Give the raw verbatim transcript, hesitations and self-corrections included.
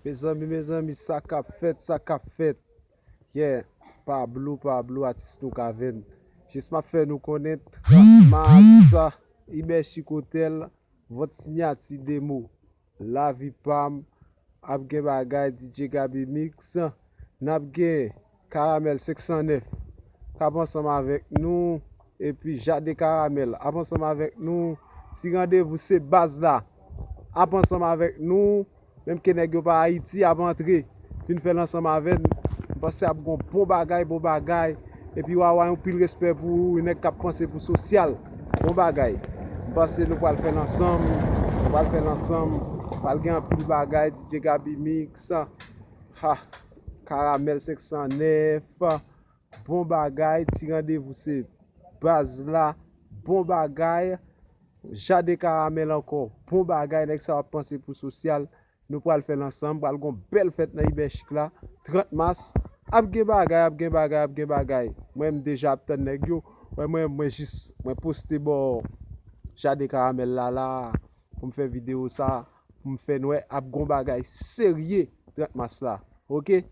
Mezanmi, mezanmi, sa k ap fèt, sa k ap fèt. Yeah, Pablo, Pablo, atis nou Kaven. Jis m ap fè nou konnen, trant mas, Ibè Chik Otèl, vant siyati demo, Lavi Pam, ap gen bagay, D J Gaby Mix, n ap gen Karamèl senk san nèf k ap ansanm avèk nou, epi Jade Karamèl ap ansanm avèk nou. Ti randevou se baz la ap ansanm avèk nou. Menm ke nèg yo pa Ayiti ap antre, vin fè l ansanm avè n. M panse ap gon bon bagay, bon bagay. Epi Wawa, yon pil respè pou ou, yon nèg k ap panse pou sosyal. Bon bagay. M panse nou pral fè l ansanm. Nou pral fè l ansanm. Pral gen anpil bagay. D J Gaby Mix. Ha. Karamèl senk san nèf. Bon bagay. Ti randevou se baz la. Bon bagay. Jade Karamèl ankò. Bon bagay. Nèg sa yo ap panse pou sosyal. Nou pral fè l ansanm. Pral gon bèl fèt nan Ibè Chik la. Trant mas. Ap gen bagay, ap gen bagay, ap gen bagay. Mwen, m deja ap tann nèg yo. Wè, mwen, mwen jis, mwen poste bò Jade Karamèl la, la, pou m fè videyo sa, pou m fè n wè, ap gon bagay serye trant mas la. Oke?